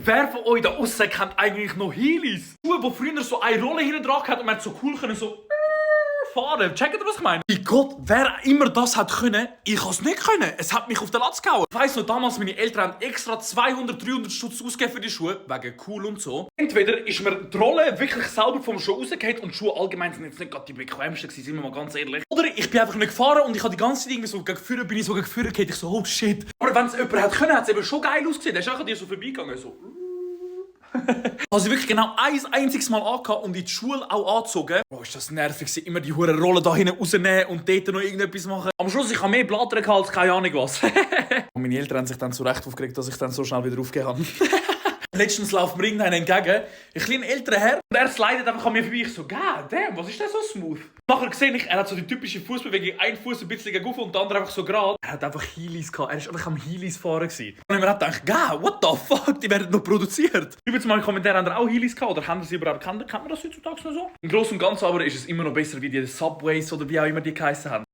wer von euch da aussen kennt eigentlich noch Heelys? Schuhe, die früher so eine Rolle hinten dran hatten und man so cool können so fahren. Checkt ihr, was ich meine? Mein Gott, wer immer das hat können, ich kann es nicht können. Es hat mich auf den Latz gehauen. Ich weiss noch, damals, meine Eltern haben extra 200, 300 Stutz ausgegeben für die Schuhe, wegen cool und so. Entweder ist mir die Rolle wirklich selber vom Schuh rausgefallen und die Schuhe allgemein sind jetzt nicht gerade die bequemsten gewesen, sind wir mal ganz ehrlich. Oder ich bin einfach nicht gefahren und ich habe die ganze Zeit irgendwie so gegen Führer, bin ich so gegen Führer gegangen, ich so, oh shit. Aber wenn es jemand hat können, hat es eben schon geil ausgesehen. Der ist einfach dir so vorbeigegangen, so. Also wirklich genau ein einziges Mal angehabt und in die Schule auch angezogen. Oh, ist das nervig, immer die hure Rolle da hinten rausnehmen und dort noch irgendetwas machen. Am Schluss, ich habe mehr Blattern als keine Ahnung was. Und meine Eltern haben sich dann so recht aufgeregt, dass ich dann so schnell wieder aufgegeben habe. Letztens läuft mir irgendeiner entgegen, ein kleiner älterer Herr, und er slidet einfach an mir vorbei. Ich so, God damn, was ist denn so smooth? Nachher sehe ich, er hat so die typische Fußbewegung, ein Fuß ein bisschen gegen und der andere einfach so gerade. Er hat einfach Heelys gehabt, er war einfach am Heelys fahren gewesen. Und ich habe mir gedacht, God, what the fuck, die werden noch produziert. Übrigens mal in den Kommentaren, haben ihr auch Heelys gehabt oder haben sie überhaupt kennt man das heutzutage noch so? Im Großen und Ganzen aber ist es immer noch besser wie die Subways oder wie auch immer die geheissen haben.